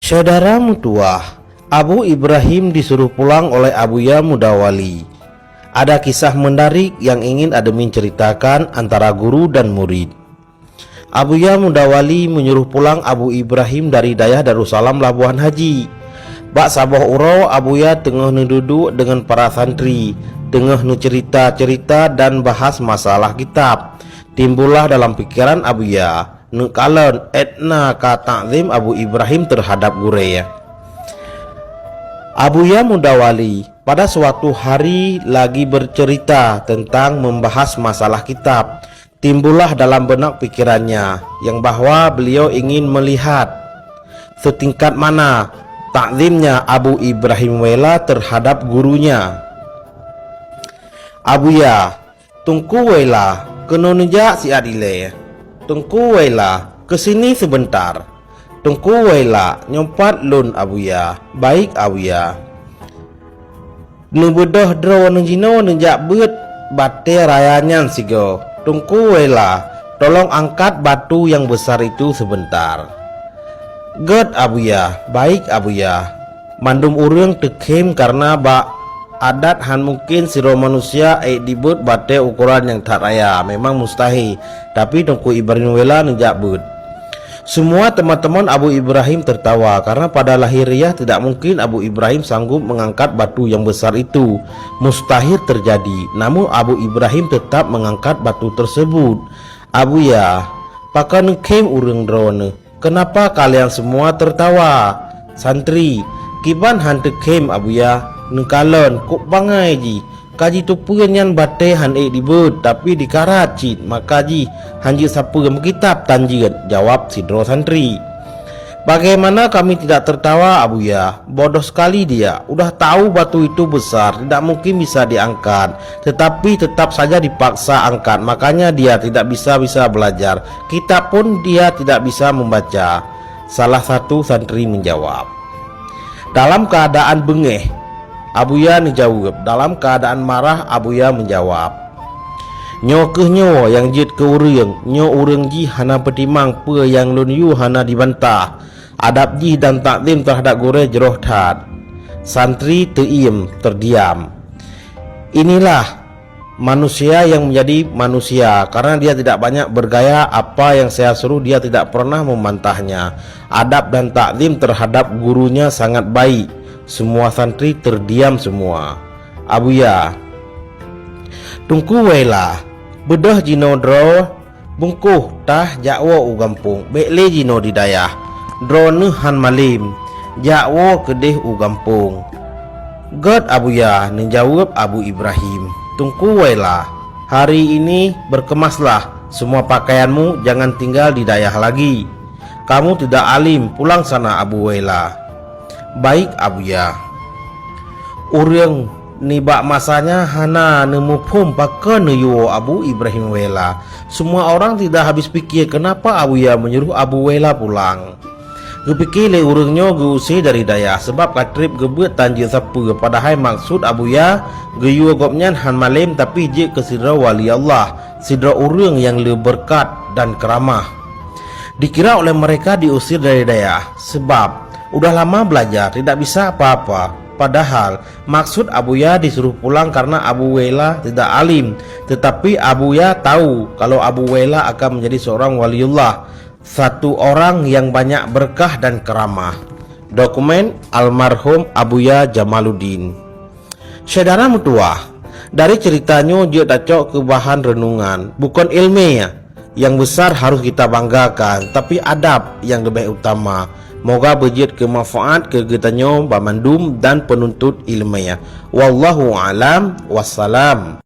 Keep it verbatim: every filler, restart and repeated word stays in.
Syedara meutuwah, Abu Ibrahim disuruh pulang oleh Abuya Mudawali. Ada kisah menarik yang ingin admin ceritakan antara guru dan murid. Abuya Mudawali menyuruh pulang Abu Ibrahim dari dayah Darussalam Labuhan Haji. Bak saboh uroe, Abuya teungoh neududuek deungon para santri, teungoh neucerita-cerita dan bahas masalah kitab. Timbullah dalam pikeran Abuya, neukalon, étna ka takzim Abu Ibrahim terhadap gurée. Abuya Mudawali pada suatu hari lagi bercerita tentang membahas masalah kitab. Timbullah dalam benak pikirannya yang bahwa beliau ingin melihat setingkat mana takzimnya Abu Ibrahim Wela terhadap gurunya. "Abuya, Teungku Wela, keunoe neujak siat ilée. Teungku Wela, keusini seubeuntar. Teungku Wela, nyoe pat lôn, Abuya." "Baik, Abuya." "Neubeudôh droeneuh jinoe neujak beuet batée raya nyan sigoe. Teungku Wela, tolong angkat batu yang besar itu sebentar." "Gét, Abuya." "Baik, Abuya." Mandum ureuëng teukhém karna bak adat hán mungken sidroe manusia ék dibeuet batée ukoran nyang that raya, memang mustahé. Tapi Teungku Ibrahim Wela neujak beuet. Semua teman-teman Abu Ibrahim tertawa karena pada lahiriah tidak mungkin Abu Ibrahim sanggup mengangkat batu yang besar itu. Mustahil terjadi. Namun Abu Ibrahim tetap mengangkat batu tersebut. "Abuya, pakon neukhém ureuëng droeneuh? Kenapa kalian semua tertawa?" "Santri, kiban hán teukhém, Abuya? Neukalon, kok bangai jih. Ka jiteupeue nyan batée hán ék dibeuet, tapi dikarat cit, maka jih hán jeuet sapeue meukitab tan jeuet," jawab sidroe santri. "Bagaimana kami tidak tertawa, Abuya? Bodoh sekali dia. Udah tahu batu itu besar, tidak mungkin bisa diangkat, tetapi tetap saja dipaksa angkat, makanya dia tidak bisa-bisa belajar. Kitab pun dia tidak bisa membaca," salah satu santri menjawab. Dalam keadaan beungéh, Abuya neujaweueb. Dalam keadaan marah, Abuya meujawab, "Nyoe kheueh nyoe nyang jeuet keu ureuëng. Nyoe ureuëng jih hana peutimang peue nyang lôn yue hana jibantah. Adab jih dan takzim terhadap gurée jroh that." Santri teuiem, terdiam. "Inilah manusia yang menjadi manusia karena dia tidak banyak bergaya, apa yang saya suruh dia tidak pernah membantahnya. Adab dan takzim terhadap gurunya sangat baik." Semua santri terdiam semua. "Abuya, Teungku Wela, beudôh jinoe droe bungkôh tah jak woe u gampông, bék lé jinoe di dayah. Droeneuh hán malém, jak woe keudeh u gampông." "Gét, Abuya," neujaweueb Abu Ibrahim. "Teungku Wela, hari ini berkemaslah, semua pakaianmu jangan tinggal di dayah lagi. Kamu tidak alim, pulang sana, Abu Wela." "Baik, Abuya." Ureuëng nibak masa nyan hana neumuphom pakon neuyue Abu Ibrahim Wela. Semua orang tidak habis pikir kenapa Abuya menyuruh Abu Wela pulang. Geupike lé ureuëng nyoe geuuse dari dayah, sabab ka treb geubeuet tan jeuet sapeue, padahai maksud Abuya geuyue gobnyan hán malém, tapi jeuet keu sidroe wali Allah, sidroe ureuëng nyang le beureukat dan keuramah. Dikira oleh mereka diusir dari dayah, sebab udah lama belajar, tidak bisa apa-apa. Padahal maksud Abuya disuruh pulang karena Abu Wela tidak alim, tetapi Abuya tahu kalau Abu Wela akan menjadi seorang waliullah, satu orang yang banyak berkah dan keramah. Dokumen almarhum Abuya Jamaluddin. Syedara meutuwah, dari cerita nyoe jeuet tacok keu bahan renungan, bukon iéleumé nyang besar harus kita banggakan, tapi adab nyang leubeh utama. Moga beujeuet keu manfaat keu geutanyoe banmandum dan peununtut iéleumé. Wallahu a'lam, wassalam.